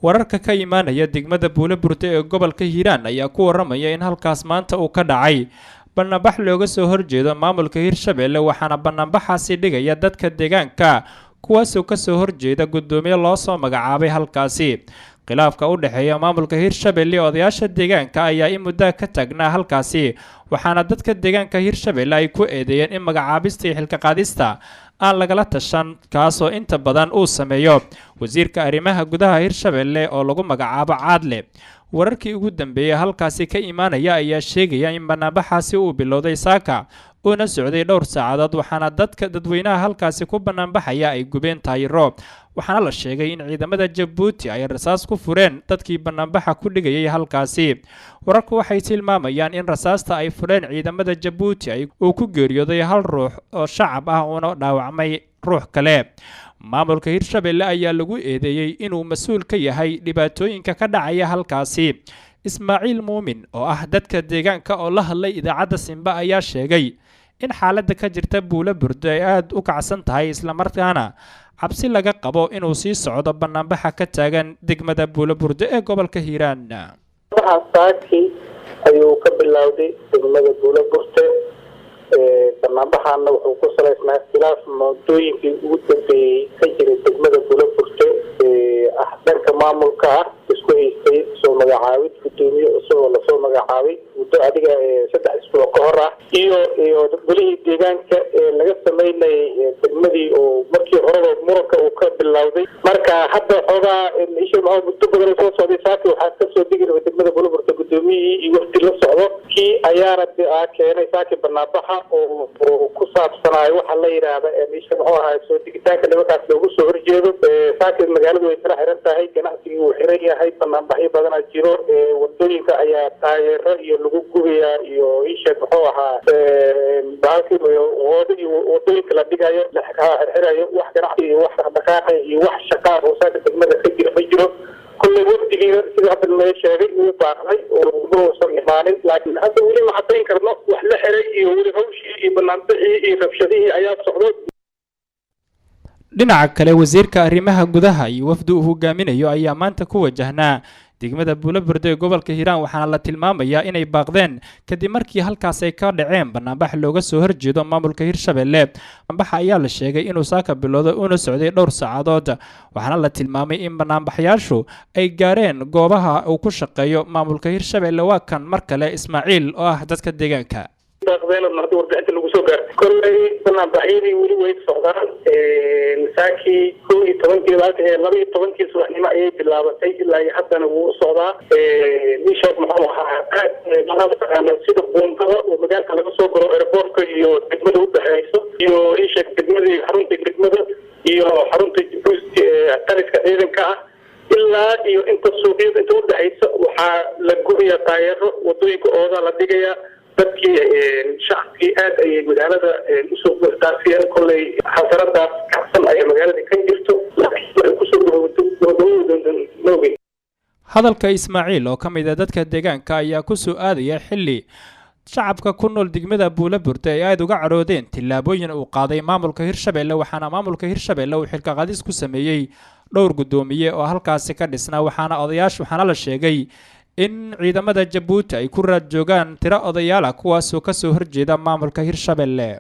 Wararka ka imaanaya degmada Buulo Burde ee gobolka Hiiraan ayaa ku waramaya in halkaas maanta uu ka dhacay banaanbax looga soo horjeedo maamulka Hirshabelle, waxaana banaanbaxaasi dhigaya dadka deegaanka kuwaasoo kasoo horjeeda guddoomiye loo soo magacaabay halkaasi. Khilaafka u dhexeeya maamulka Hirshabelle ee odayaasha deegaanka ayaa in muddaa ka taagnaa halkaasi, waxaana dadka deegaanka Hirshabelle ay ku eedeeyeen in magacaabista iyo xilka qaadista aan lagala tashan, kaasoo inta badan uu sameeyo wasiirka arrimaha gudaha Hirshabelle oo lagu magacaabo Caadle. Wararkii ugu dambeeyay halkaasi ka imaanaya ayaa sheegaya in banaanbaxaasi uu bilowday saaka uuna socday dhowr saacadood, waxaana dadka dadweynaha halkaasi ku banaanbaxaya ay gubeen taayiro, waxaana la sheegay in ciidamada Jabuuti ay rasaas ku fureen dadkii banaanbaxa ku dhigayay halkaasi. Wararku waxay tilmaamayaan in rasaasta ay fureen ciidamada Jabuuti uu ku geeriyooday hal ruux oo shacab ah uuna dhaawacmay ruux kale. Maamulka Hirshabelle ayaa lagu eedeeyey inuu mas-uul ka yahay dhibaatooyinka ka dhacaya halkaasi. Ismaaciil Muumin oo ah dadka deegaanka oo la hadlay idaacadda Simba ayaa sheegay in xaaladda ka jirta Buulo Burde ay aada u kacsan tahay, islamarkaana cabsi laga qabo inuu sii socdo banaanbaxa ka taagan degmada Buulo Burde ee gobolka Hiiraan. Saaki ayuu ka bilowday degmada Buulo Burte. Banaanbaxaana wuxuu ku salaysnaa khilaaf moodooyinkii ugu dambeeyey ka jiray degmada Buulo Burte ah dhanka maamulka ah, isku haystay soo magacaabid guddoomiye cusub oo lasoo magacaabay muddo adiga 3 isbuuc ka hor ah, iyo golihii deegaanka ee laga sameynayay degmadii oo markii horeba muranka uu ka bilowday. Marka hadda xoogaa isha maxaa muddo badan soo socday. Saaki waxaa kasoo degi rabay degmada Buulo Burte guddoomiyihii iyo wafdi la socdo, kii ayaana keenay saaki banaanbaxa oo ku saabsanaayo waxa la yidhaahda isha muxuu ahaa soo digitaanka nimankaas loogu soo horjeedo. Saaki magaaladu way kala xiran tahay, ganacsigii wuu xiran yahay, banaanbaxyo badanaa jiro, wadooyinka ayaa taageero iyo lagu gubayaa iyo isha muxuu ahaa bahalkii woodo iyo wadooyinka la dhigayo la xirxirayo. Wax ganacsi iyo wax dhaqdhaqaaqa iyo wax shaqaa oo saaka degmada ka jira ma jiro. Kulley wafdigiina sida hadda noo sheegay wuu baaqday oo ma uusan imaanin, laakiin hadda weli ma cadayn karno wax la xiray iyo weli hawshii iyo banaanbixii iyo rabshadihii ayaa socdo. Dhinaca kale, wasiirka arrimaha gudaha iyo wafdi uu hogaaminayo ayaa maanta ku wajahnaa degmada Buulo Burde ee gobolka Hiiraan, waxaana la tilmaamayaa inay baaqdeen kadib markii halkaas ay ka dhaceen banaanbax looga soo horjeedo maamulka Hirshabelle. Banaanbaxa ayaa la sheegay inuu saaka bilowday uuna socday dhowr saacadood, waxaana la tilmaamay in banaanbaxyaashu ay gaareen goobaha uu ku shaqeeyo maamulka Hirshabelle. Waa kan mar kale Ismaaciil oo ah dadka deegaanka. Baaqdeen hadii warbixinta lagu soo gaartay. Kolley banaanbaxyadii weli way socdaan. Saakii 11-kii 12-kii subaxnimo ayay bilaabatay, ilaa iyo haddana wuu socdaa. Ishaas muxuu ahaa aad mataqaana sida buundada oo magaalka laga soo galo airportka iyo degmada udhexeyso iyo isha degmadii xarunta degmada iyo xarunta taliska ciidanka ah ilaa iyo inta suuqyada inta udhexeysa waxaa la gubayaa taageero, wadooyinka oodaa la dhigayaa. Dadkii shacabkii aad ayay magaalada usoo buuxdaafiyeen. Kolley xasaradaas kacsan ayaa magaalada ka jirto, laakiin waxay kusoo gabagaboobi doontaan maogey. Hadalka Ismaaciil oo ka mid ah dadka deegaanka ayaa ku soo aadaya xilli shacabka ku nool degmada Buulo Burde ay aada uga cadhoodeen tillaabooyin uu qaaday maamulka Hirshabelle, waxaana maamulka Hirshabelle uu xilka qaadis ku sameeyey dhowr guddoomiye oo halkaasi ka dhisnaa, waxaana odayaasha waxaana la sheegay in ciidamada Jabuuti ay ku raad joogaan tiro odayaal ah kuwaasoo kasoo horjeeda maamulka Hirshabelle.